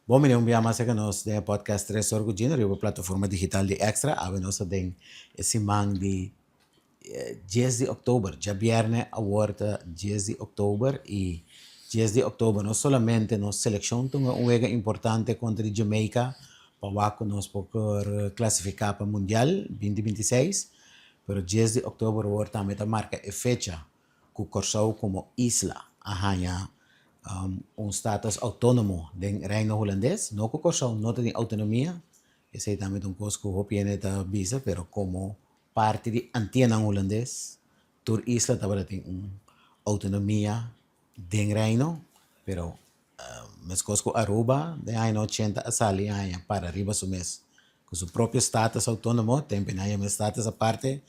Bon bini un bia mas serka nos den e podcast Tres Or ku Gino riba plataforma digital di Extra. Awe nos ta den e siman di dies di òktober. Djabièrnè awor ta dies di òktober i dies di òktober no solamente nos selekshon tunga un wega importante kontra di Jamaica pa wak ku nos por klasifiká pa Mundial binti 26, pero dies di òktober awor tambe ta marka e fecha ku Kòrsou komo isla a haña un status outónomo den Reino Hulandes. No ku Kòrsou no ta tin outonomia, esei tambe ta un kos ku hopi hende ta bisa, pero komo parti di Antianan Hulandes tur isla tabata tin un outonomia den Reino, pero meskos ku Aruba den añanan ochenta a sali haña para riba su mes ku su propio status outónomo, tempu nan yama e status aparte,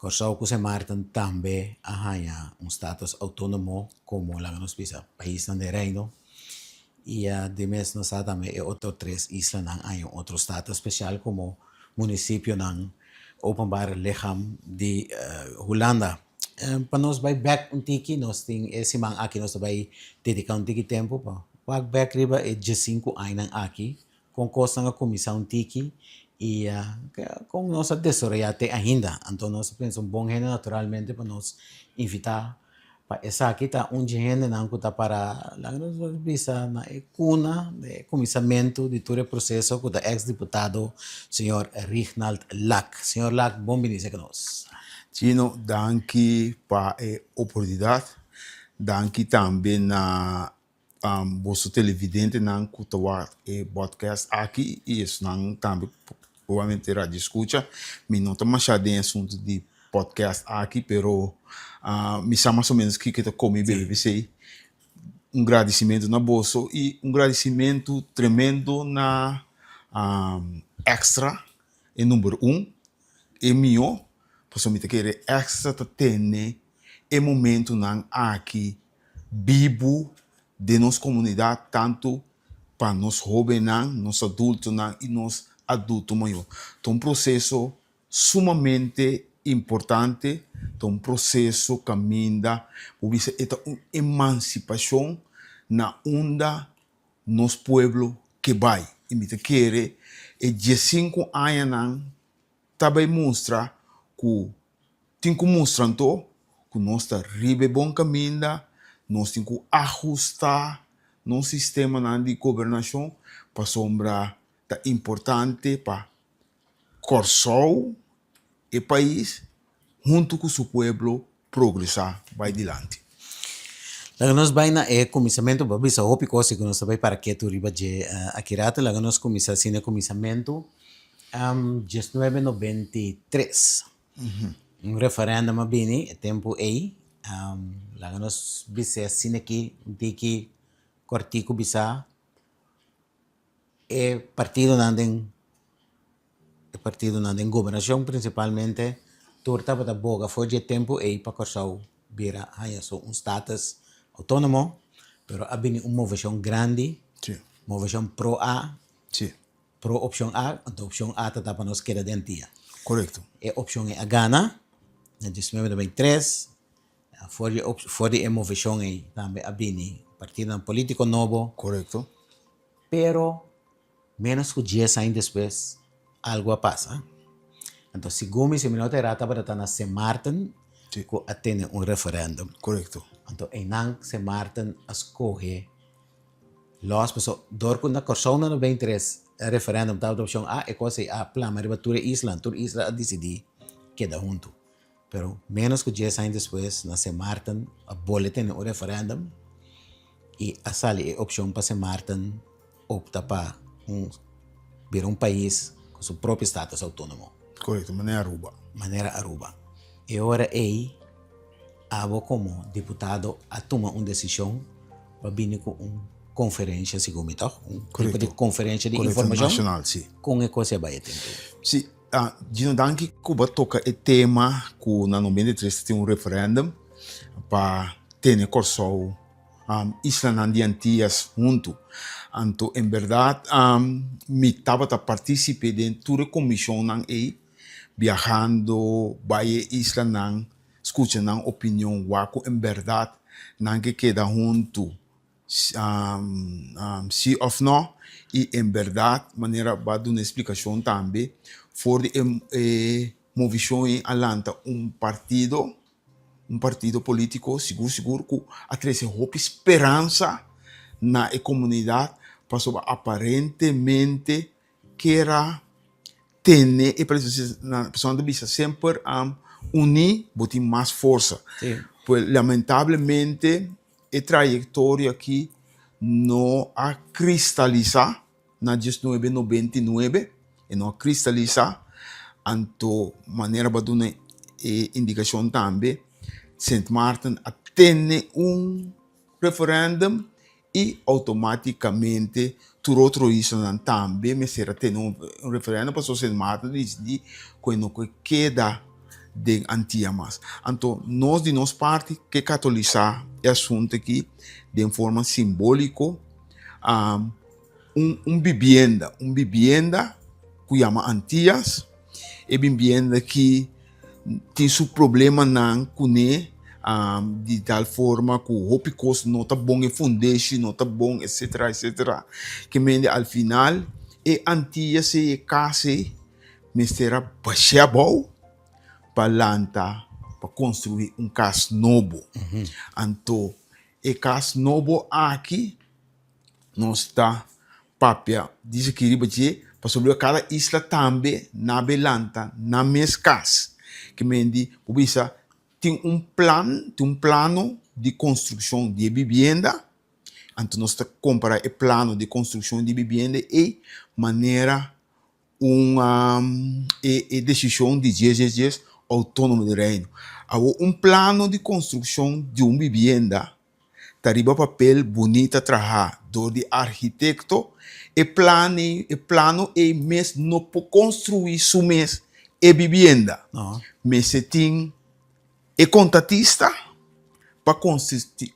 Kòrsou ku Sint Maarten tambe a haña un status outónomo komo laga nos bisa paisnan den Reino i di mes nos sa tambe e otro tres islanan a haña un otro status spesial komo munisipionan openbaar lichaam di Hulanda. Pa nos bai bèk un tiki nos tin e siman aki nos ta bai dediká un tiki tempu pa wak bèk riba e diesinku añanan aki Kon kosnan a kuminsá un tiki i kon nos a desaroyá te ainda. Anto nos a pensa un bon hende naturalmente pa nos invitá pa esaki ta un dje hendenan ku ta para laga nos bisa na e kuna di e kuminsamentu di tur e proseso ku ta eks diputado señor Rignald Lak. Señor Lak bon bini serka nos. Chino, danki pa e oportunidat. Danki tambe na Boso televidentenan ku ta wak e podcast aki i esnan tambe probablemente radio skucha. Mi no ta masha den e asuntu di podcast aki pero mi sa mas o menos kiko ta kome i bebe p'esei. Un gradisimentu na boso i un gradisimentu tremendo na Extra e number un, e mihó pasobra mi ta kere Extra ta tene e momentunan aki bibu den nos komunidat tantu pa nos hóbennan, nos adultonan i nos adulto mayor. Ta un proseso sumamente importante, ta un proseso kaminda bo bisa e ta un emansipashon na unda nos pueblo ke bai. I mi ta kere e diesinku añanan ta bai mustra ku Tin ku mustra anto ku nos ta riba e bon kaminda, nos tin ku ahustá nos sistemanan di gobernashon pasobra ta importante pa Kòrsou, e pais, huntu ku su pueblo progresá bai dilanti. Laga nos bai na e kuminsamentu, bo a bisa hopi kos ku nos ta bai para ketu riba dje aki rato. Laga nos kuminsá asina e kuminsamentu. 1993 un referendum a bini e tempu ei laga nos bis'é asina aki un tiki kòrtiku bisa e partidonan den e partidonan den gobernashon prinsipalmente tur tabata boga for di e tempu ei pa Kòrsou bira haña su un status outónomo pero a bini un moveshon grandi moveshon pro a. Pro opcion A, anto opcion A ta ta pa nos keda den tia. Correcto. E opcion ei a gana na 1993. For di for di e movecion ei tambe a bini partidonan politico nobo. Correcto. Pero menos cu dies aña despues algo a pasa. Anto segun mi, si mi no ta erá, tabata ta na Sint Maarten cu a tene un referendum. Correcto. Anto einan Sint Maarten a scoge. Los, paso dor ku na Kòrsou na 93 e referendum tabata opshon A, e kos ei a plama riba tur e isla, tur isla a disidí keda huntu. Pero ménos ku dies aña despues na Sint Maarten a bolbe tene un referendum i a sali e opshon pa Sint Maarten opta pa un bira un pais ku su propio status outónomo. Korekto, manera Aruba. Manera Aruba. E ora ei abo komo diputado a tuma un desishon pa bini ku un konferensha segun mi tòg? Un tipo di konferensha di informashon? Nacional, si. Kon e kos a bai e tempu? Si, Gino danki ku bo a toka e tema ku na 93 ta tin un referendum pa tene Kòrsou islanan di Antias huntu. Anto en bèrdat mi tabata partisipe den tur e komishonnan ei biahando bai e islanan skucha nan opinion wak ku en bèrdat nan ke keda huntu. Si òf nò, i en bèrdat manera bo a duna e splikashon tambe, for di e movishon ei a lanta un partido, un partido polítiko sigur sigur ku a trese hopi speransa na e komunidat pasobra aparentemente Kera tene e persona ta bisa semper uní bo tin mas forsa. Pues lamentablemente e trayektoria aki no a kristalisá na diesnuebe nobenta i nuebe, e no a kristalisá, anto manera bo a duna e indikashon tambe Sint Maarten a tene un referendum i outomátikamente tur otro islanan tambe mester a tene un referendum pasobra Sint Maarten a disidí ku e no ke keda den Antia mas. Anto nos di nos parti ke katolisá e asuntu aki den forma simbóliko un bibienda, un bibienda ku yama Antias, e bibienda aki tin su problemanan kuné di tal forma ku hopi kos no ta bon, e fundeshi no ta bon etcetera etcetera. Ke mende al final e Antias ei, e kas ei mester a bash'é abou pa lanta pa konstruí un kas nobo. Anto e kas nobo aki Nos ta papia di esaki riba dje pasobra kada isla tambe na be lanta nan mes kas. Ke mendi bo bisa tin un plan, tin un plano di konstrukshon di e bibienda, anto nos ta kompara e plano di konstrukshon di bibienda ei manera un e desishon di djes djes djes outónomo di Reino. Awor un plano di konstrukshon di un bibienda ta riba papel bunita trahá dor di arkitekto, e plan ei, e plano ei mes no por konstruí su mes e bibienda. Mester tin e kontatista pa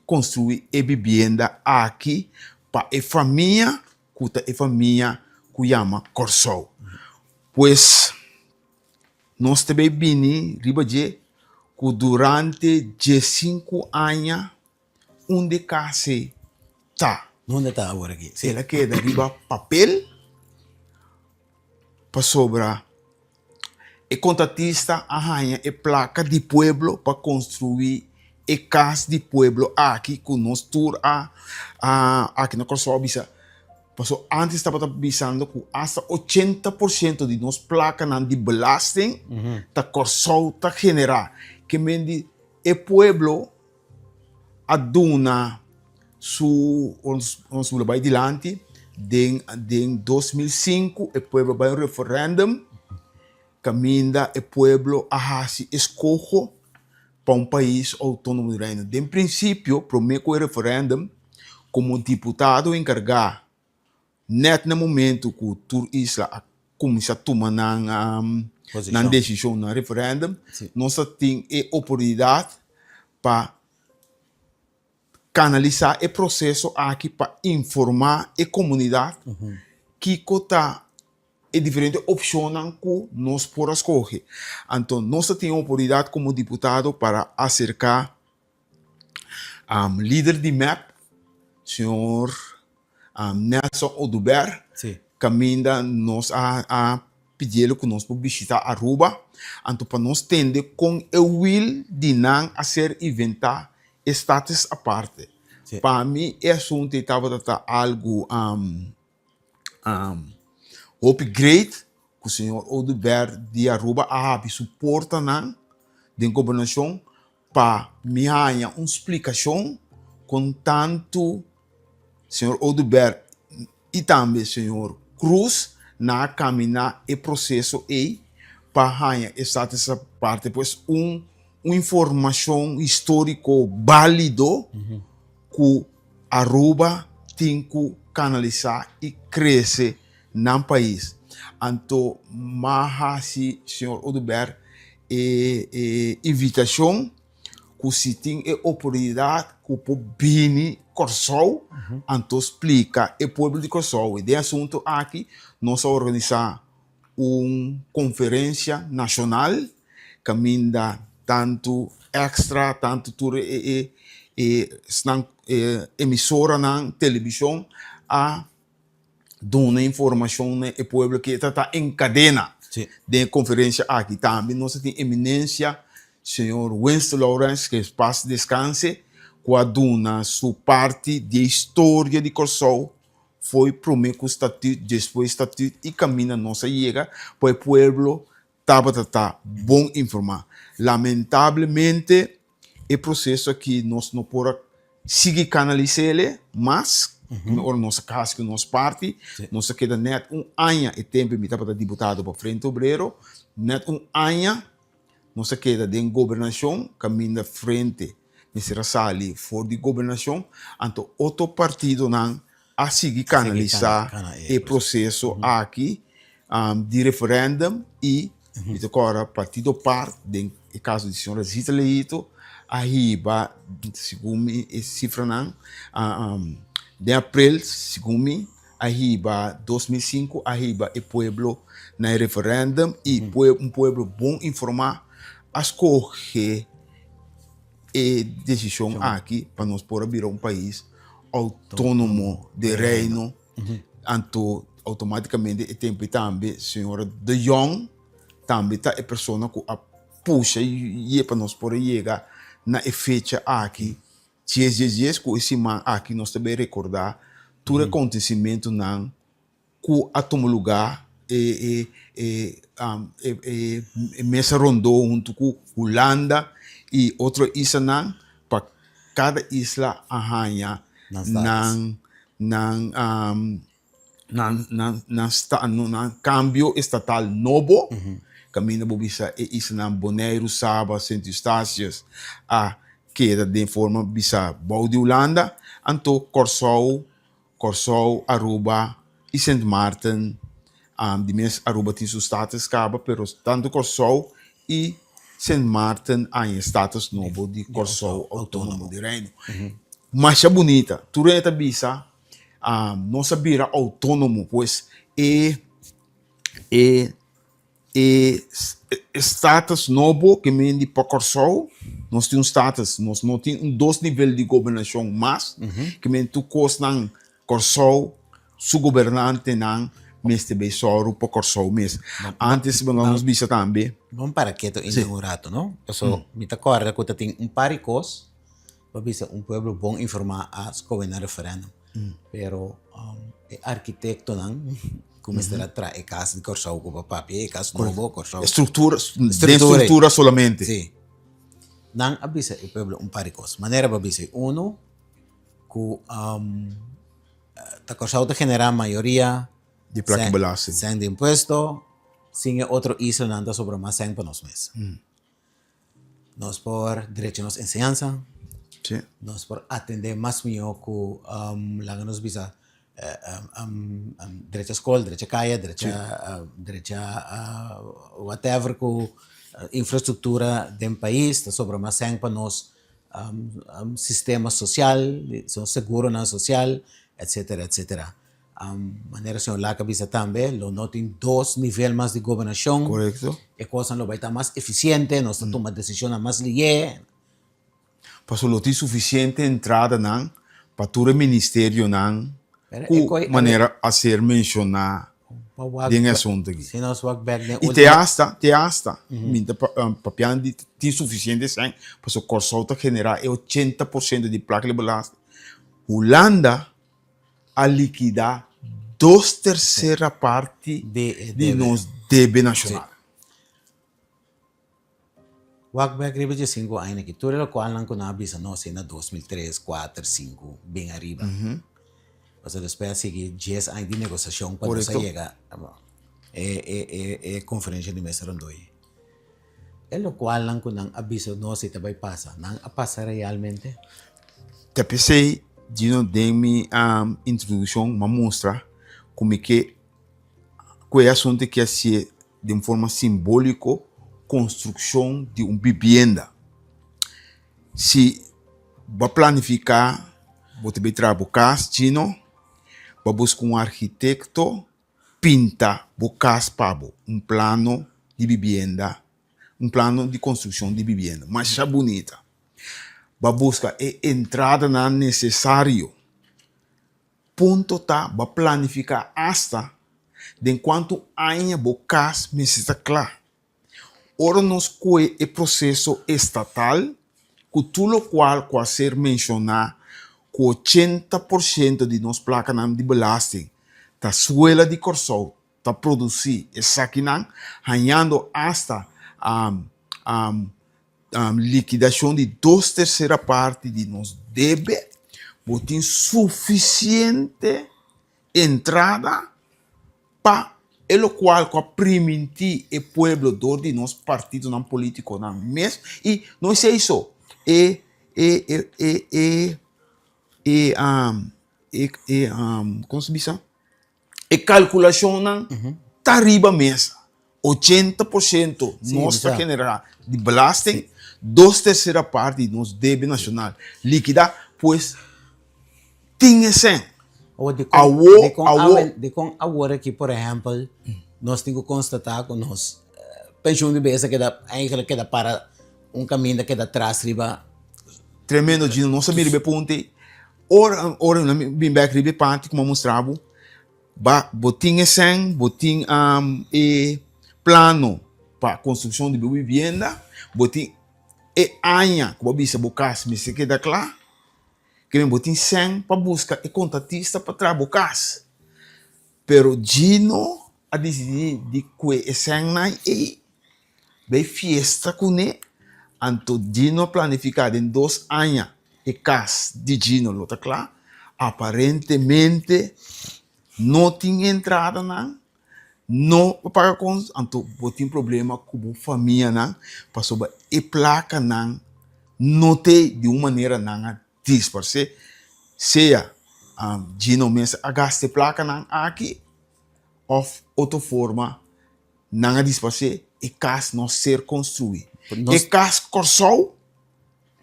konstruí e bibienda aki pa e famia ku ta e famia ku yama Kòrsou. Pues nos ta bay bini riba dje ku durante diesinku aña unda e kas ei ta. Unda ta awor aki? Si. El a keda riba papel pasobra e kontratista a haña e plaka di pueblo pa konstruí e kas di pueblo aki ku nos tur a aki na Kòrsou a bisa. Pasobra ántes tabata bisando ku asta 80% di nos plakanan di belasting ta Kòrsou ta generá. Ke men di e pueblo a duna su, nos lo bai dilanti, den den 2005 e pueblo a bai un referendum kaminda e pueblo a hasi eskoho pa un pais outónomo di Reino. Den prinsipio, promé ku e referendum, komo diputado enkargá nèt na momentu ku tur isla a kuminsá tuma nan nan desishon na referendum, nos a tin e oportunidat pa kanalisá e proseso aki pa informá e komunidat kiko ta e diferente opshonnan ku nos por a skohe. Anto nos ta tin e oportunidat komo diputado para aserká lider di mep, señor Nelson Oduber, kaminda nos a pidiel ku nos por bishita Aruba, anto pa nos tende kon e wil di nan a ser inventá e status aparte. Pa mi e asuntu ei tabata ta algu Hopi great ku señor Oduber di Aruba a habri su portanan den gobernashon pa mi haña un splikashon kon tantu señor Oduber i tambe señor Cruz nan a kaminá e proseso ei pa haña e status aparte. Pues un informashon históriko bálido ku Aruba tin ku kanalisá i krese nan pais. Anto m'a hasi señor Oduber e e invitashon ku si tin e oportunidat ku por bini Kòrsou anto splika e pueblo di Kòrsou. Den e asuntu aki nos a organisá un konferensia nashonal kaminda tantu Extra, tantu tur e e. E esnan e emisoranan televishon a duna informashon na e pueblo ke ta ta en kadena den e konferensia aki. Tambe nos a tin eminensia señor Winston Lawrence ke pas deskanse ku a duna su parti di e historia di Kòrsou foi promé ku statut despues statut i kaminda nos a yega pa e pueblo tabata ta bon informá. Lamentablemente e proseso aki nos no por a sigui kanalis'é mas, ora nos a hasi ku nos parti, nos a keda nèt un aña, e tempu mi tabata diputado pa Frente Obrero, nèt un aña nos a keda den gobernashon kaminda Frente mester a sali for di gobernashon, anto otro partidonan a sigui kanalisá e proseso aki di referèndum i mi ta kòrda Partido par den e kaso di señora Zita Leito a hiba segun mi e sifranan den aprel segun mi a hiba 2005 a hiba e pueblo na e referèndum i un pueblo bon informá a skohe E desishon aki pa nos por a bira un pais outónomo den Reino, anto outomátikamente e tempu ei tambe señora De Jong tambe ta e persona ku a pusha ye pa nos por a yega na e fecha aki dies dies dies ku e siman aki nos ta bay rekordá tur e kontesimentunan ku a tuma lugá e e mesa rondó huntu ku Hulanda i otro islanan pa kada isla a haña nan nan nan nan nan kambio estatal nobo kaminda bo bisa e islanan Boneiru, Saba, Sint Eustatius a keda den forma bisa bou di Hulanda anto Kòrsou Kòrsou, Aruba i Sint Maarten. Di mes Aruba tin su status kaba, pero tantu Kòrsou i Sint Maarten a haña e status nobo di Kòrsou Outónomo di Reino. Masha bunita. Tur hende ta bisa nos a bira outónomo, pues e e E status nobo ke men di pa Kòrsou, nos tin un status, nos no tin un dos nivel di gobernashon mas, ke men tur kosnan Kòrsou su gobernantenan mester bay sòru pa Kòrsou mes. Antes bo nos bisa tambe. Bon para keto ainda un rato no, paso mi ta kòrda ku ta tin un par di kos pa bisa un pueblo bon informá a skohe na referèndum. Pero e arkitektonan ku mester a traha e kas di Kòrsou ku bo papia, e kas nobo Kòrsou. E struktura, den struktura solamente. Sí. Nan a bisa e pueblo un par di kos. Manera bo a bisa unu ku ta Kòrsou ta generá mayoria Di plaka belasting. Sèn di impuesto, sin e otro islanan ta sobra mas sèn pa nos mes. Nos por drecha nos enseñansa. Sí. Nos por atendé mas mihó ku laga nos bisa drecha skol, drecha kaya, drecha drecha whatever ku infrastruktura den pais ta sobra mas sèn pa nos sistema sosial, nos seguronan sosial, etcetera, etcetera. Manera señor Lack a bisa tambe, lo no tin dos nivel mas di gobernashon. Korekto. E kosnan lo bai ta mas efisiente, nos ta tuma desishonnan mas lié. Pasobra lo tin sufisiente entradanan pa tur e ministerionan ku manera a ser menshoná den e asuntu aki. Si nos wak bèk den I te asta, te asta, mi ta papiando di tin sufisiente sèn, pasobra Kòrsou ta generá e 80% di plaka di belasting. Hulanda a likidá dos tersera parti di nos debe nashonal. Wak bek riba dje sinku aña aki, tur e lokualnan ku nan a bisa nos na 2003, kuater, sinku, bin ariba. Pasobra despues a sigui dies aña di negosiashon pa nos a yega e konferensha di mesa rondó ei. E lokualnan ku nan a bisa nos si ta bai pasa, nan a pasa realmente? Ta p'esei, Gino, den mi introdukshon m'a mustra ku mi ke ku e asuntu ke hasié den forma simbóliko konstrukshon di un bibienda. Si bo a planifiká bo ta bai traha bo kas, Gino, bo a buska un arkitekto Pinta bo kas pa bo, un plano di bibienda, un plano di konstrukshon di bibienda masha bunita. Bo a buska e entradanan nesesario. Punto ta bo a planifiká asta den kuantu aña bo kas mester ta kla. Ora nos kohe e proseso estatal ku tur lokual ku a ser menshoná ku 80% di nos plakanan di belasting ta suela di Kòrsou ta produsí esakinan, hañando asta likidashon di dos tersera parti di nos debe, bo tin sufisiente entrada pa e lokual ku a primintí e pueblo dor di nos partidonan politikonan mes i no esei so, e e e e e e e kon se bisa? E kalkulashonnan ta riba mesa. 80% nos ta generá di belasting, dos tersera parti di nos debe nashonal likidá, pues tin e sèn. Awor, awor. Dikon awor aki, por ehèmpel, nos tin ku konstatá ku nos penshun di bes a keda, eigenlijk keda para un kaminda keda tras riba. Tremendo, Gino. Nos a mira riba e punto ei. Ora, ora mi bin bek riba e parti ku mi a mustra bo, ba, bo tin e sèn, bo tin e plano pa konstrukshon di bo bibienda, bo tin e aña ku bo a bisa bo kas mester keda kla, ke men bo tin sèn pa buska e kontratista pa traha bo kas. Pero Gino a disidí di kue e sènnan ei Bay fiesta kuné, anto Gino a planifiká den dos aña e kas di Gino lo ta kla. Aparentemente no tin entradanan, no pa paga kons, anto bo tin problema ku bo famianan pasobra e plakanan no t'ei di un manera nan a disparsé. Sea Gino mes a gasta e plakanan aki òf otro forma. Nan a disparsé, e kas no ser konstruí. E kas Kòrsou,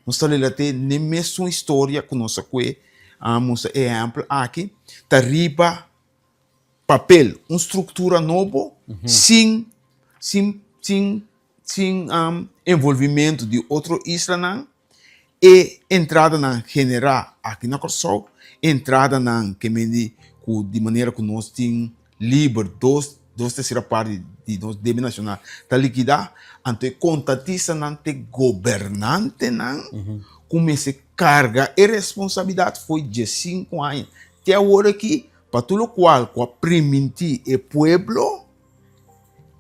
nos ta relat'é n'e mesun historia ku nos a kue a mustra e ehèmpel aki, ta riba papel, un struktura nobo sin sin sin sin envolvimentu di otro islanan. E entradanan generá aki na Kòrsou, entradanan ke mende ku di manera ku nos tin liber dos dos tersera parti di nos debe nashonal ta likidá, anto e kontatistanan te gobernantenan ku mester karga e responsabilidat fo'i diesinku aña te awor aki pa tur lokual ku a primintí e pueblo.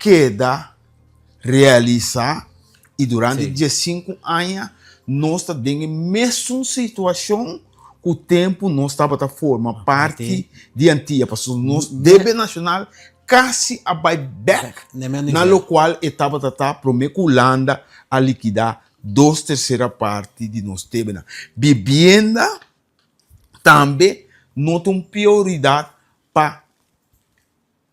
keda realisá i durante diesinku aña nos ta den e mesun situashon ku tempu nos tabata forma parti di Antia pasobra nos debe nashonal kasi a bai bèk na lokual e tabata ta promé ku Hulanda a likidá dos tersera parti di nos debenan. Bibienda tambe no ta un prioridat pa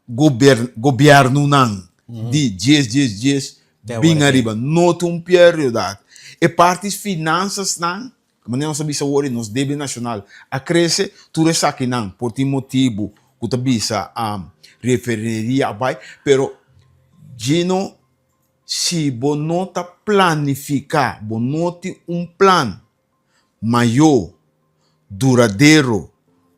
Gobiernonan di djes djes djes bin ariba no ta un prioridad. E parti finansasnan, manera nos a bisa awor nos debe nacional a crece, tur esakinan por tin motibu cu ta bisa refineria a bay, pero Gino si bo no ta planifica, bo no tin un plan mayor, duradero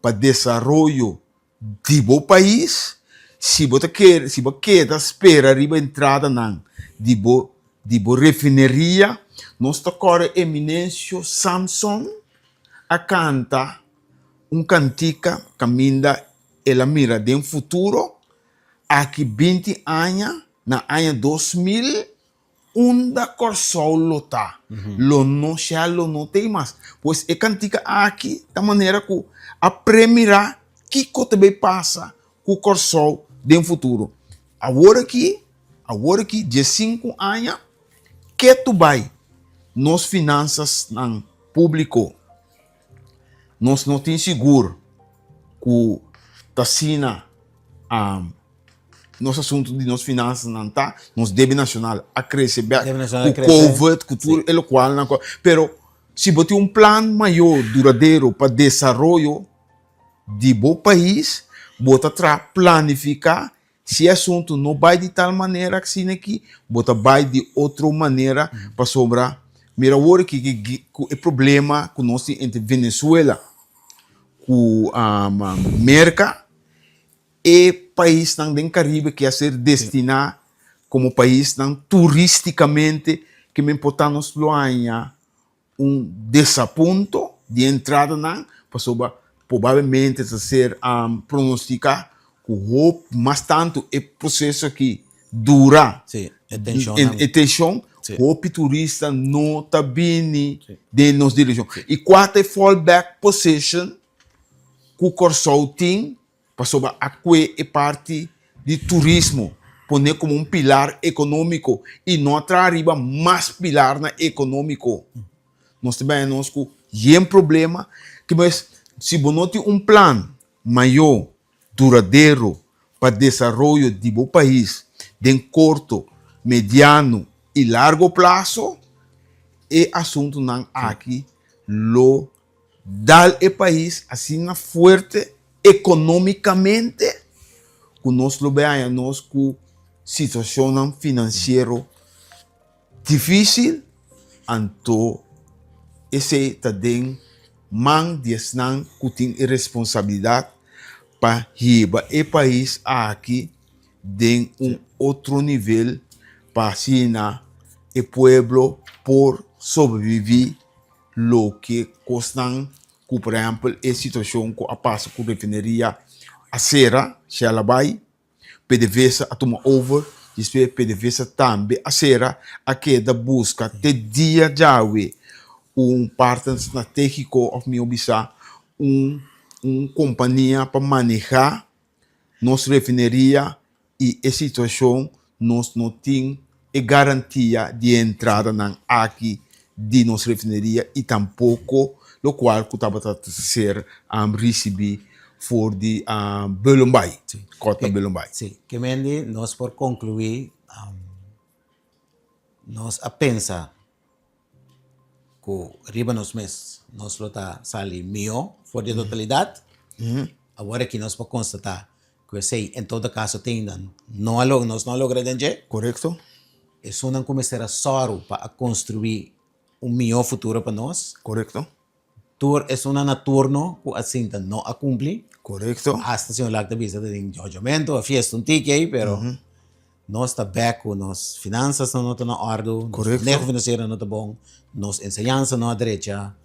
pa desaroyo di bo pais, si bo ta kere, si bo keda spera riba entradanan di bo di bo refineria, nos ta kòrda Eminencio Samson a kanta un kantika kaminda el a mira den futuro, aki binti aña, na aña 2000, Unda Kòrsou lo ta? Lo no Shell lo no t'ei mas. Pues e kantika aki ta manera ku a premirá kiko ta bay pasa ku Kòrsou den futuro. Awor aki, awor aki diesinku aña ketu bay nos finansasnan públiko. Nos no tin sigur ku ta asina. Nos asuntu di nos finansanan ta, nos debe nashonal a krese bèk ku covid, ku tur e lokualnan. Pero si bo tin un plan mayor, duradero pa desaroyo di bo pais, bo ta traha planifiká, si e asuntu no bai di tal manera asina aki, bo ta bai di otro manera pasobra. Mira awor aki ku e problema ku nos tin entre Venezuela ku Merka, e paisnan den Karibe ke a ser destiná komo paisnan turístikamente ke men por ta nos lo haña un desapunto di entradanan pasobra probablemente ta ser pronostica cu hopi mas tanto e proceso aki dura, e tension, hopi turista no ta bini den nos direccion. Y cua ta e fallback position cu Corsou tin Pasobra a kue e parti di turismo pone komo un pilar ekonómiko i no a traha riba mas pilarnan ekonómiko. Nos ta bini nos ku yen problema ki mes si bo no tin un plan mayó, duradero pa desaroyo di bo pais den korto, mediano i largo plaso, e asuntunan aki lo Dal e pais asina fuerte economicamente cu nos lo bay haña nos cu situacionnan financiero dificil, anto esey ta den man di esnan cu tin e responsabilidad pa hiba e pais aki den un otro nivel pa asina e pueblo por sobrevivi. Loke kosnan ku por ehèmpel e situashon ku a pasa ku refineria a sera, Shell a bai, PDVSA a tuma over, despues PDVSA tambe a sera, a keda buska te dia djawe un partner stratégiko òf mihó bisa un un kompania pa manehá nos refineria i e situashon nos no tin e garantia di e entradanan aki di nos refineria i tampoko lokual ku tabata ta ser risibí for di Bullenbaai, Kòt na Bullenbaai. Sí, ke mendi nos por konkluí nos a pensa ku riba nos mes nos lo ta sali mihó for di e totalidat. Awor aki nos por konstatá ku esei en todo kaso te ainda no a logra, nos no a logra den dje. Korekto. Esunnan ku mester a sòru pa a konstruí un mihó futuro pa nos. Korekto. Tur esunnan na turno ku a sinta no a kumpli. Korekto. Asta señor Lak ta bisa ta den jòjòmentu, a fiesta un tiki ei, pero Nos ta bek ku nos finansasnan no ta na òrdu, nos maneho finansiero no ta bon, nos enseñansa no a drecha,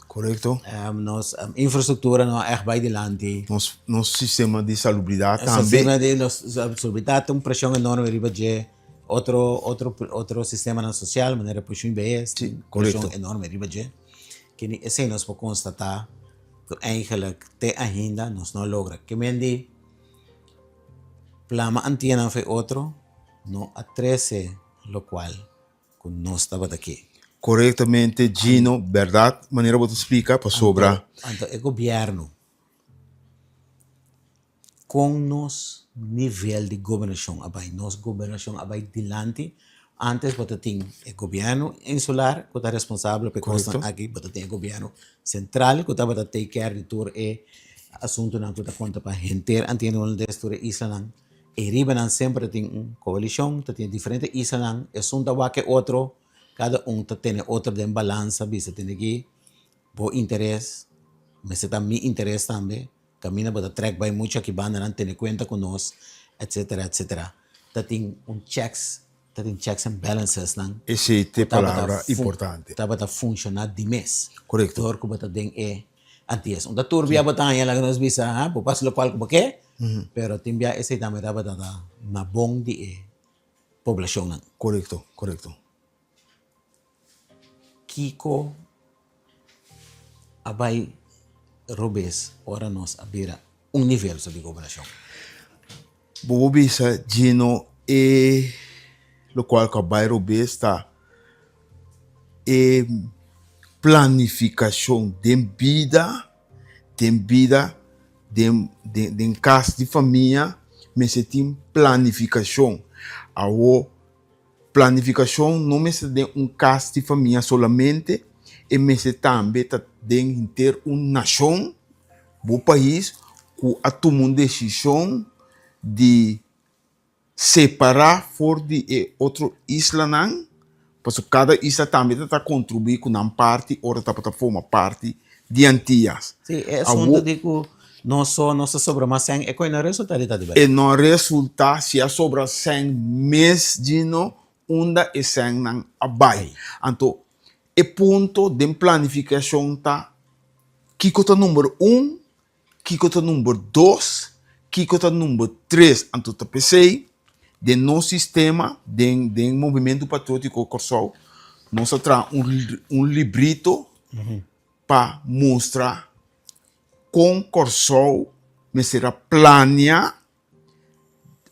nos infrastruktura no a ègt bai dilanti. Nos sistema di salubridat tambe. Sistema di nos salubridat ta un preshon enorme riba dje. Otro otro otro sistemanan sosial manera penshun i bes tin preshon enorme riba dje. Kende esei nos por konstatá ku eigenlik te ainda nos no a logra. Ke men di. Plama antianan fo'i otro no a trese lokual ku nos tabata ke. Korektamente Gino, bèrdat manera bo ta splika pasobra. Anto e gobièrnu kon nos nivel di gobernashon a bai? Nos gobernashon a bai dilanti? Antes bo ta tin e gobièrnu insular ku ta responsabel pa e kosnan aki, bo ta tin e gobièrnu sentral ku tabata take care di tur e asuntunan ku ta konta pa henter Antiano Holandes, tur e islanan. E riba nan semper ta tin un koalishon, ta tin diferente islanan, esun ta wak e otro, kada un ta tene otro den balansa, bisa tene aki bo interes mester ta mi interes tambe. Kaminda bo ta trek bai muchu aki banda nan tene kuenta ku nos etcetera etcetera ta tin un checks ta tin checks and balances nan Esei ta e palabra importante. Tabata funshoná di mes. Korekto. Dor ku bo ta den e antes. Un ta tur bia bo ta haña laga nos bisa ha bo pas lokual ku bo ke pero tin bia esei tambe tabata ta na bon di e poblashonnan. Korekto korekto. Kiko a bai robes ora nos a bira un nivel so di gobernashon? Bo por bisa Gino e lokual ku a bai robes ta e planifikashon den bida, den bida, den den kas di famia mester tin planifikashon. Awor Planifikashon no mester den un kas di famia solamente, e mester tambe ta den henter un nashon, bo pais, ku a tuma un desishon di separá for di e otro islanan. Pasobra kada isla tambe ta ta kontribuí ku nan parti ora tabata forma parti di Antias. Sí, e asuntu di ku nos so nos ta sobra mas sèn, e koe no resultá di ta di bèrdat. E no resultá si a sobra sèn mes djino unda e sènnan a bai. Anto e punto den planifikashon ta kiko ta number un, Kiko ta number dos, kiko ta number tres. Anto ta p'esei den nos sistema, den den Movimentu Patriótiko Kòrsou, nos a traha un un librito pa mustra kon Kòrsou mester a plania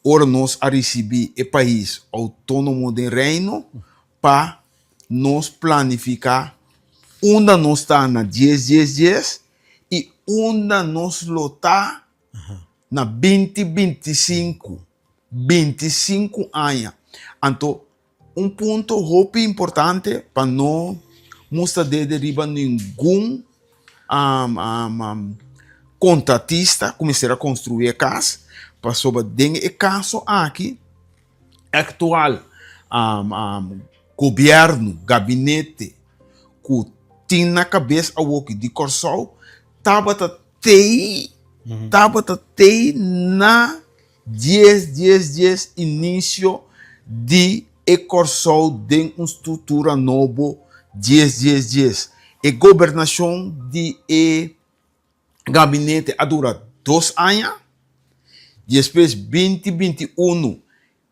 ora nos a risibí e pais outónomo den Reino pa nos planifiká unda nos ta na dies dies dies i unda nos lo ta na binti 25, 25 aña. Anto un punto hopi importante pa no mustra dede riba ningun kontratista ku mester a konstruí e kas, pasobra den e kaso aki aktual gobièrnu, gabinete ku tin na kabes awoki di Kòrsou tabata tei, tabata tei na Dies dies dies inicio di e Kòrsou den un strutura nobo dies dies dies. E gobernashon di e gabinete a dura dos aña, despues binti 21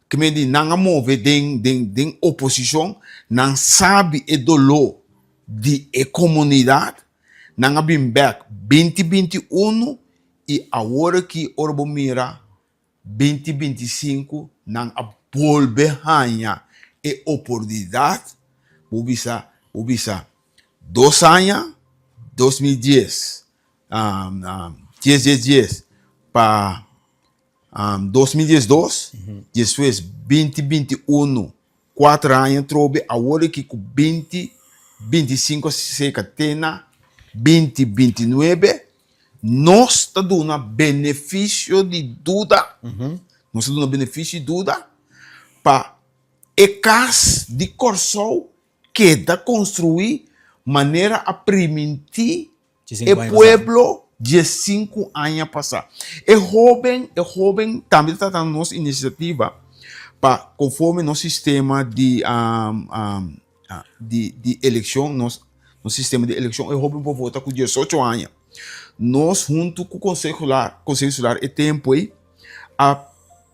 kimen di nan a move den den den oposishon, nan sabi e doló di e komunidat, nan a bin bèk binti 21 I awor aki ora bo mira binti 25 nan a bolbe haña e oportunidat, bo bisa bo bisa dos aña, 2010, dies dies dies pa 2012, despues binti 21 Kuater aña atrobe, awor aki ku 20 25 a seka te na 20 29, nos ta duna benefisio di duda, nos ta duna benefisio di duda pa e kas di Kòrsou keda konstruí manera a primintí E pueblo 15 aña pasá. E hóben, e hóben tambe ta trata nos inisiativa pa konforme nos sistema di di di elekshon, nos nos sistema di elekshon e hóben por vota ku 18 aña. Nos huntu ku Konseho Insular, Konseho Insular e tempu ei a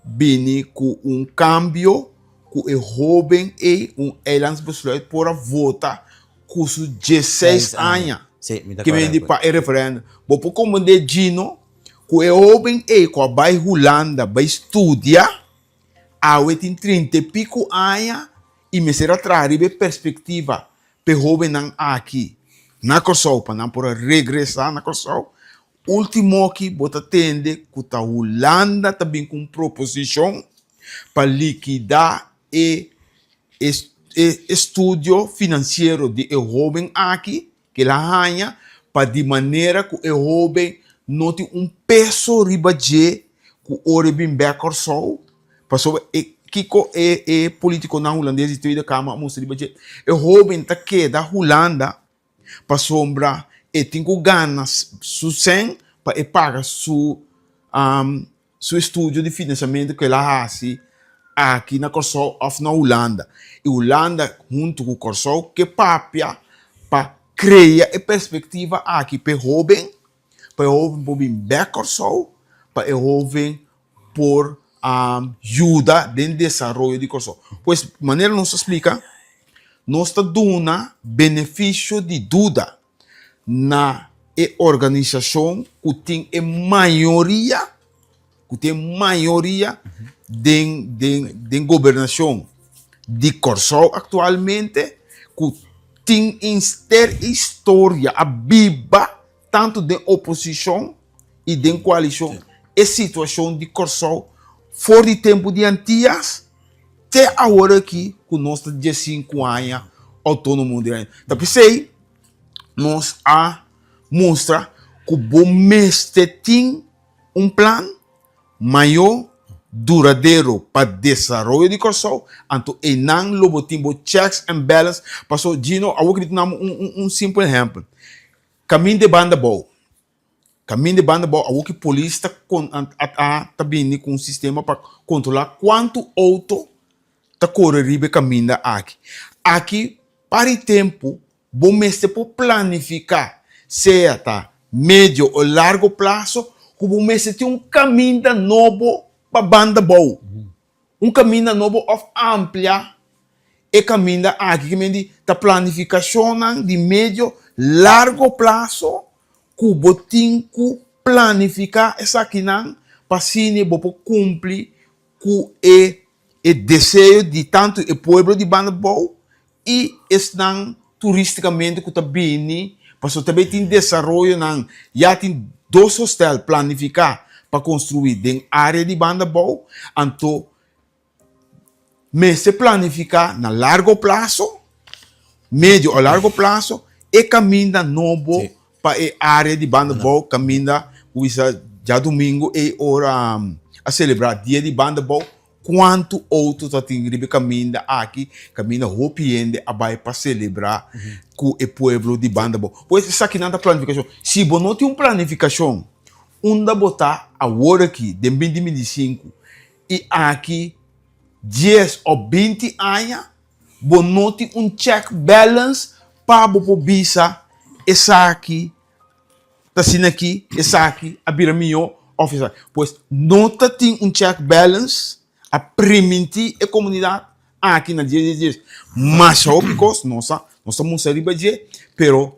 bini ku un kambio ku e hóben ei, un eilandsbesluit por a vota ku su 16 aña ke bini pa e referendum. Bo por komprendé Gino ku e hóben ei ku a bai Hulanda bai studia awe tin 30 i piku aña i mester a traha riba e perspektiva pa e hóbennan aki na Kòrsou pa nan por a regresá na Kòrsou. Último aki bo ta tende ku ta Hulanda ta bin ku un proposishon pa likidá e e estudio finansiero di e hóben aki ku el a haña pa di manera ku e hóben no tin un peso riba dje ku ora e bin bèk Kòrsou pasobra e kiko e e politikonan hulandes di Tweede Kamer a mustra riba dje e hóben ta keda Hulanda pasobra e tin ku gana su sèn pa e paga su Su estudio di finansiamentu ku el a hasi aki na Kòrsou òf na Hulanda. I Hulanda huntu ku Kòrsou ke papia pa krea e perspektiva aki pa e hóben, pa e hóben por bin bèk Kòrsou, pa e hóben por yuda den desaroyo di Kòrsou. Pues manera nos a splika, nos ta duna benefisio di duda na e organisashon ku tin e mayoria, ku tin e mayoria den den den gobernashon di Kòrsou aktualmente, ku tin inster historia a biba tantu den oposishon i den koalishon e situashon di Kòrsou for di tempu di Antias te awor aki ku nos ta 15 aña outónomo di Reino. Ta p'esei nos a mustra ku bo mester tin un plan mayó. duradero pa desaroyo di Kòrsou, anto einan lo bo tin bo checks and balance, paso Gino awor ki mi ta duna bo un simpel ehèmpel, kaminda e banda abou, kaminda e banda abou awor ki polis ta ta bini ku un sistema pa kontrolá kuantu outo ta kore riba e kaminda aki, aki par di tempu Bo mester por planifiká, sea ta medio o largo plaso, ku bo mester tin un kaminda nobo pa banda bou. Un kaminda nobo òf amplia e kaminda aki. Ke men di ta planifikashonnan di medio largo plaso ku bo tin ku planifiká esakinan pa asina bo por kumpli ku e e deseo di tantu e pueblo di banda bou i esnan turisticamente ku ta bini pasobra ta bay tin desaroyonan ya tin dos hostel planifiká pa konstruí den área di banda bou anto mester planifiká na largo plaso medio o largo plaso e kaminda nobo pa e área di banda bou kaminda ku bisa djadumingu ei ora a selebrá dia di banda bou Kuantu outo ta tin riba e kaminda aki, kaminda hopi hende a bai pa selebrá ku e pueblo di banda bo. Pues esakinan ta planifikashon. Si bo no tin un planifikashon, unda bo ta awor aki den binti 25 i aki dies òf 20 aña, bo no tin un check balance pa bo por bisa esaki ta asina aki, esaki a bira mihó òf esaki. Pues no ta tin un check balance a primintí e komunidat aki na dies dies dies. Masha hopi kos nos a nos ta mustra riba dje, pero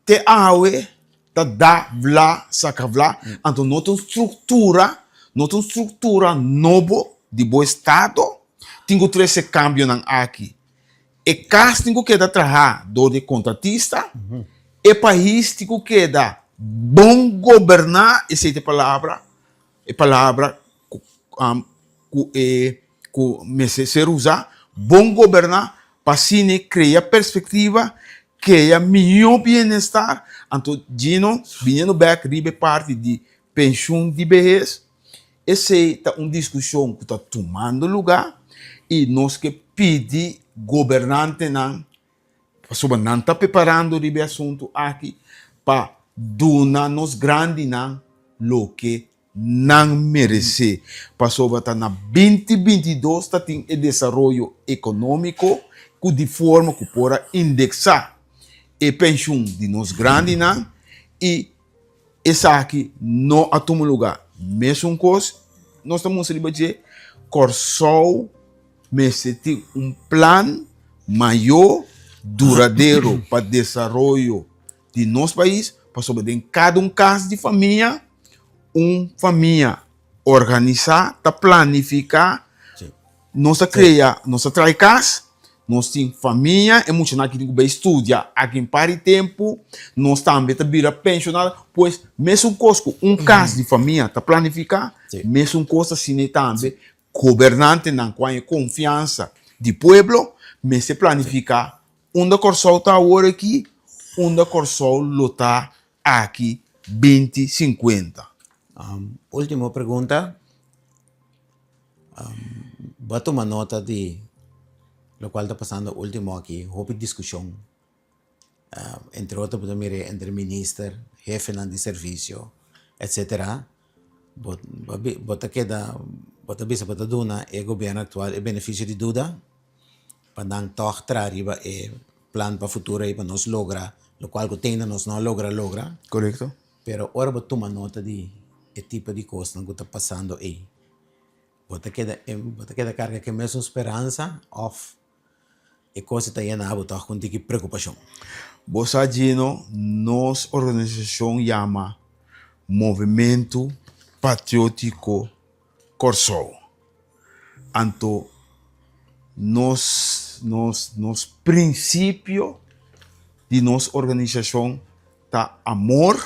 te awe ta da vla saka vla, anto no ta un struktura, no ta un struktura nobo di bo estado tin ku trese kambionan aki. E kas tin ku keda trahá dor di e kontratista, e pais tin ku keda bon goberná, esei ta e palabra, e palabra ku ku e ku mester ser usá, bon goberná pa asina e krea perspektiva, krea mihó bienestar. Anto Gino, biniendo bèk riba e parti di penshun di behes, Esei ta un diskushon ku ta tumando lugá i nos ke pidi gobernantenan, pasobra nan ta preparando riba e asuntu aki, pa duna nos grandinan loke nan meresé. Pasobra ta na 2022 ta tin e desaroyo ekonómiko ku di forma ku por a indeksá e penshun di nos grandinan i Esaki no a tuma luga. Mesun kos nos ta mustra riba dje, Kòrsou mester tin un plan mayó duradero pa desaroyo di nos pais, pasobra den kada un kas di famia, un famia organisá ta planifiká. Nos a krea, nos a trae kas, nos tin famia, e muchanan aki tin ku bai studia aki un par di tempu, nos tambe ta bira penshonado, pues mesun kos ku un kas di famia ta planifiká, mesun kos asina tambe gobernantenan ku haña konfiansa di pueblo mester planifiká unda Kòrsou ta awor aki, unda Kòrsou lo ta aki 2050. Ultimo pregunta. Bo a tuma nota di lokual ta pasando ultimo aki, hopi diskushon, entre otro bo ta mira entre minister, hefenan di servisio, etsetera. Bo bo ta keda, bo ta bisa bo ta duna e gobièrnu aktual e benefisio di duda pa nan tòg traha riba e plan pa futuro ei pa nos logra lokual ku tende nos no a logra logra. Korekto. Pero ora bo tuma nota di e tipo di kosnan ku ta pasando ei, bo ta keda bo ta keda karga ku e mesun speransa òf e kos ta yena bo tòg ku un tiki preokupashon? Bo sa Gino, nos organisashon yama Movementu Patriótiko Kòrsou. Anto nos nos nos prinsipio di nos organisashon ta amor,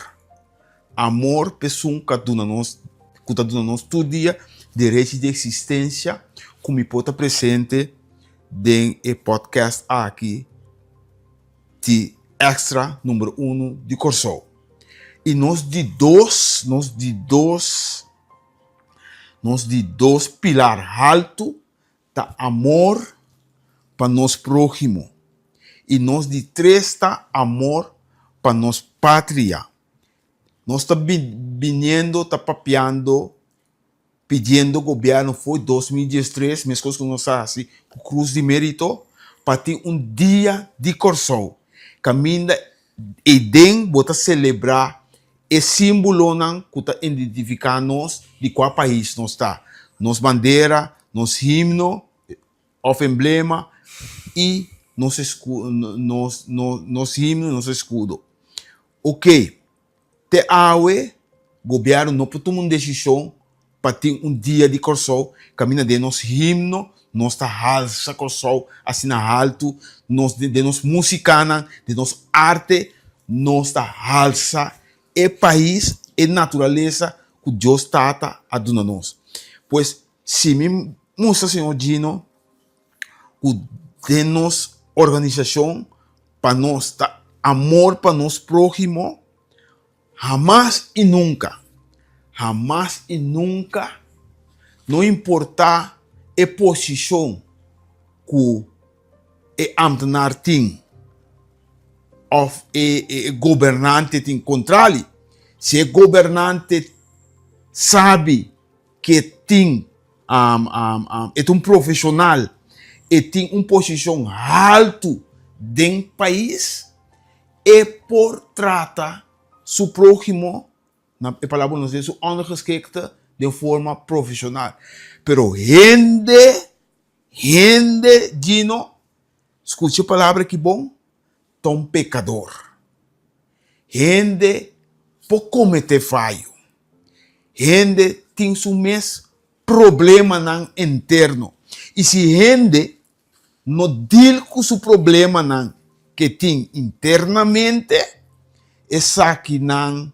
amor p'esun ku a duna nos, ku ta duna nos tur dia derechi di eksistensia ku mi por ta presente den e podcast aki di Extra number uno di Kòrsou. I nos di dos, nos di dos. Nos di dos pilar haltu ta amor pa nos próhimo i nos di tres ta amor pa nos patria. Nos ta biniendo ta papiando pidiendo gobièrnu for 2013, meskos ku nos a hasi ku Krus di Mérito, pa tin un Dia di Kòrsou kaminda eiden bo ta selebrá e símbolonan ku ta identifiká nos di kua pais nos ta, nos bandera, nos himno òf emblema i nos nos himno i nos eskudo. Oke, te awe gobièrnu no por tuma un desishon pa tin un dia di Kòrsou kaminda den nos himno nos ta halsa Kòrsou asina haltu, nos den nos musikanan, den nos arte nos ta halsa e pais, e naturalesa ku Dios Tata a duna nos. Pues si mi mustra señor Gino ku den nos organisashon pa nos ta amor pa nos próhimo, Hamas i nunka, hamas i nunka, no importá e posishon ku e ámtenar tin òf e gobernante tin, kontrali, si e gobernante sabi ke tin, e ta un profeshonal, e tin un posishon haltu den pais, E por trata su próhimo, na e palabra nos su ondergeschikte, den forma profesional. Pero hende, hende, Gino, skucha e palabra aki bon, ta un pekador. Hende por kometé fayo. Hende tin su mes problemanan interno. I si hende no deal ku su problemanan ke tin internamente, esakinan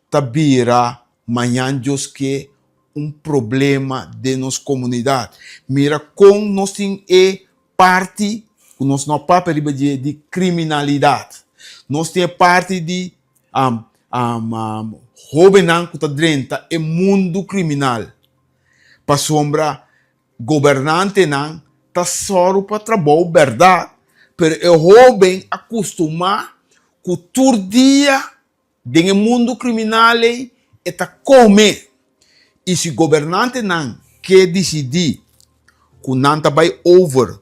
ta bira mañan Dios ke un problema den nos komunidat. Mira kon nos tin e parti ku nos no a papia riba dje di kriminalidat. Nos tin e parti di hóbennan ku ta drenta e mundu kriminal pasobra Gobernantenan ta sòru pa trabou bèrdat, pero e hóben a kustumá ku tur dia den e mundu kriminal ei e ta kome. I si gobernantenan ke disidí ku nan ta bai over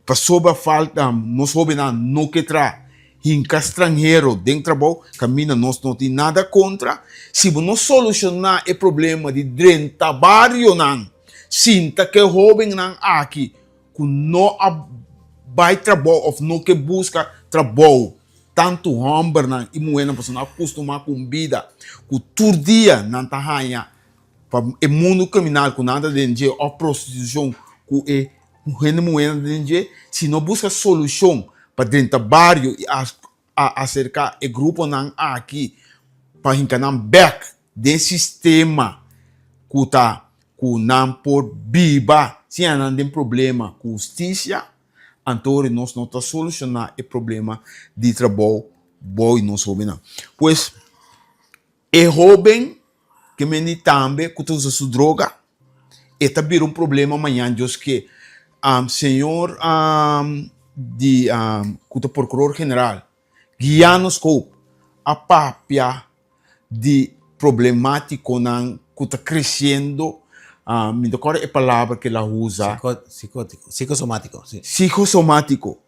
pasobra falta nos hóbennan no ke traha, hinka stranhero den trabou kaminda nos no tin nada kontra. Si bo no solushoná e problema di drenta barionan sinta ku e hóbennan aki ku no a bai trabou òf no ke buska trabou, tantu hòmbernan i muhénan pasobra nan a kustumá ku un bida ku tur dia nan ta haña pa e mundu kriminal ku nan ta den dje òf prostitushon ku e hende muhénan ta den dje, si no buska solushon pa drenta bario i a aserká e gruponan aki pa hinka nan bèk den sistema ku ta ku nan por biba sin a nan den problema ku hustisia, anto nos no ta solushoná e problema di trabou bou nos hóbennan. Pues e hóben Ke mende tambe ku ta usa su droga, e ta bira un problema mañan. Dios ke señor di ku ta prokuror general Guiano Scope a papia di problematikonan ku ta kresiendo, mi ta kòrda e palabra ku el a usa. Sikosomátiko. Sikosomátiko.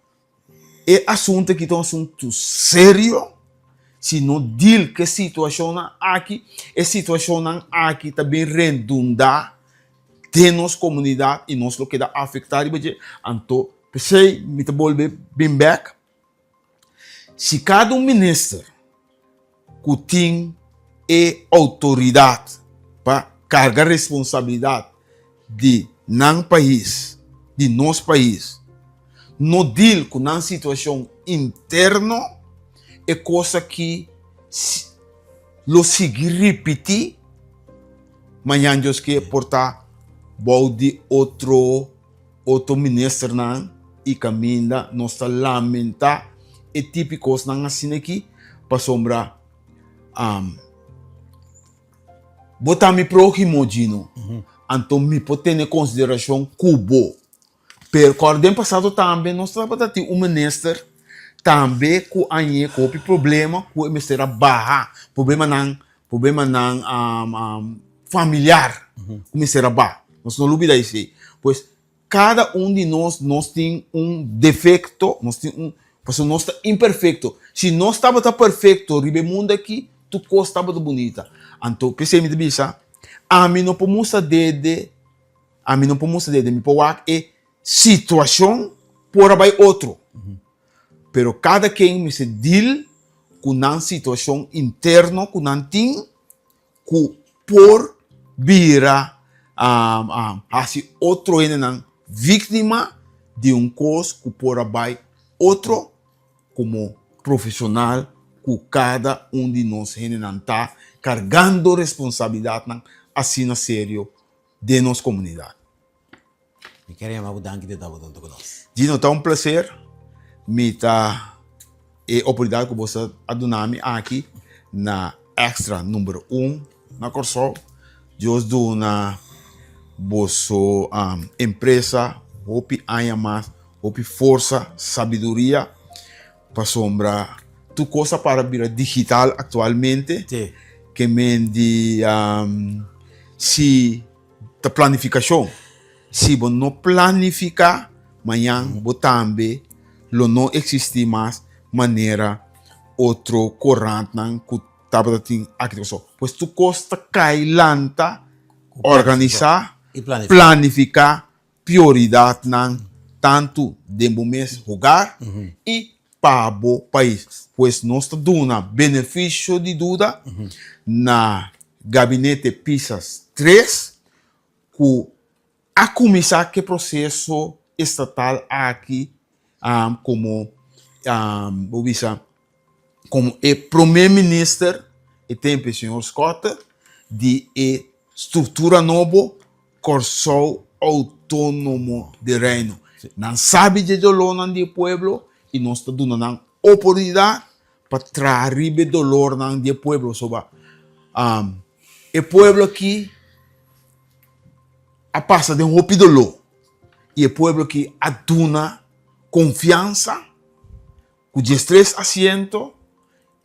E asuntu aki ta un asuntu serio, si no deal ku e situashonnan aki, e situashonnan aki ta bin redundá den nos komunidat i nos lo keda afektá riba dje. Anto p'esei mi ta bolbe bin bèk, si kada un minister ku tin e outoridat pa karga responsabilidat di nan pais, di nos pais, no deal ku nan situashon interno, e kos aki lo sigui ripití mañan Dios ke por ta bou di otro otro ministernan i kaminda nos ta lamentá e tipi kosnan asina aki pasobra bo ta mi próhimo Gino. Anto mi por tene konsiderashon ku bo. Pero kòrda den pasado tambe nos tabata tin un minister tambe ku a ñe ku hopi problema ku e mester a baha, problemanan problemanan familiar ku mester a baha. Nos no lubida esei. Pues kada un di nos, nos tin un defekto, nos tin un, pasobra nos ta imperfekto. Si nos tabata perfekto riba e mundu aki, tur kos tabata bunita. Anto p'esei mi ta bisa, ami no por mustra dede. Ami no por mustra dede, mi por wak e situacion por a bay otro. Pero cada ken mester deal cu nan situacion interno cu nan tin cu por bira haci otro hendenan victima di un cos cu por a bay otro como profesional cu cada un di nos hendenan ta cargando responsabilidadnan asina serio den nos komunidat. Mi kier yama bo danki di tabata huntu ku nos. Gino, ta un plaser. Mi ta e oportunidat ku bo a duna mi aki na Extra number un na Kòrsou. Dios duna boso empresa hopi aña mas, hopi forsa, sabiduria, pasobra tur kos a para bira digital aktualmente. Ke men di si ta planifikashon. Si bo no planifiká, mañan bo tambe lo no eksistí mas manera otro korantnan ku tabata tin aki ta pasó. Pues tur kos ta kai lanta, organisá, planifiká prioridatnan tantu den bo mes hogar i pa bo pais. Pues nos ta duna benefisio di duda na Gabinete Pisas tres ku a kuminsá ku e proseso estatal aki komo bo bisa komo e prome minister e tempu e señor Schotte di e struktura nobo Kòrsou Outónomo di Reino. Nan sabi dje dolónan di e pueblo i nos ta duna nan oportunidat pa traha riba e dolornan di e pueblo. Pasobra e pueblo aki a pasa den hopi doló i e pueblo aki a duna konfiansa ku diestres asiento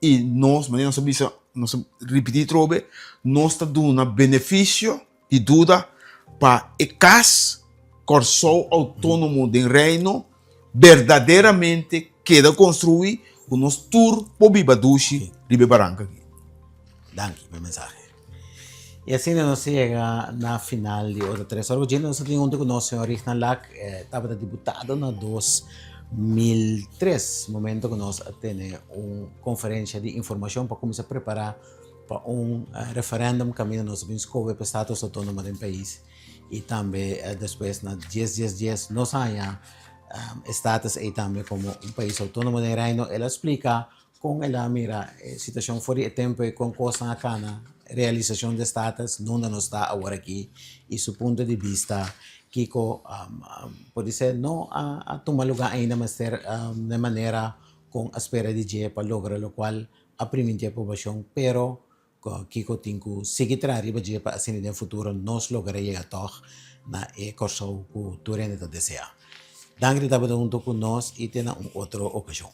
I nos, manera nos a bisa, nos a ripití trobe, nos ta duna benefisio di duda pa e kas Kòrsou Outónomo den Reino berdaderamente keda konstruí ku nos tur por biba dushi riba e baranka aki. Danki pa e mensahe. I asina nos a yega na final di ora tres ora. Djente nos a tin huntu ku nos señor Rignan Lak, e tabata diputado na 2003, momento ku nos a tene un konferensha di informashon pa kuminsá prepará pa un referendum kaminda nos a bin skohe pa status outónomo den pais i tambe despues na dies dies dies nos haña e status ei tambe komo un pais outónomo den Reino. El a splika Kon el a mira e situashon for di e tempu ei, kon kosnan a kana, realisashon di e status, nunda nos ta awor aki i su punto di bista kiko podisé no a tuma lugá ainda mester na e manera kon a spera di dje pa logra lokual a priminti e poblashon pero Kiko tin ku sigui traha riba dje pa asina den futuro nos logra yega tòg na e Kòrsou ku tur hende ta deseá. Danki di tabata huntu ku nos i te na un otro okashon.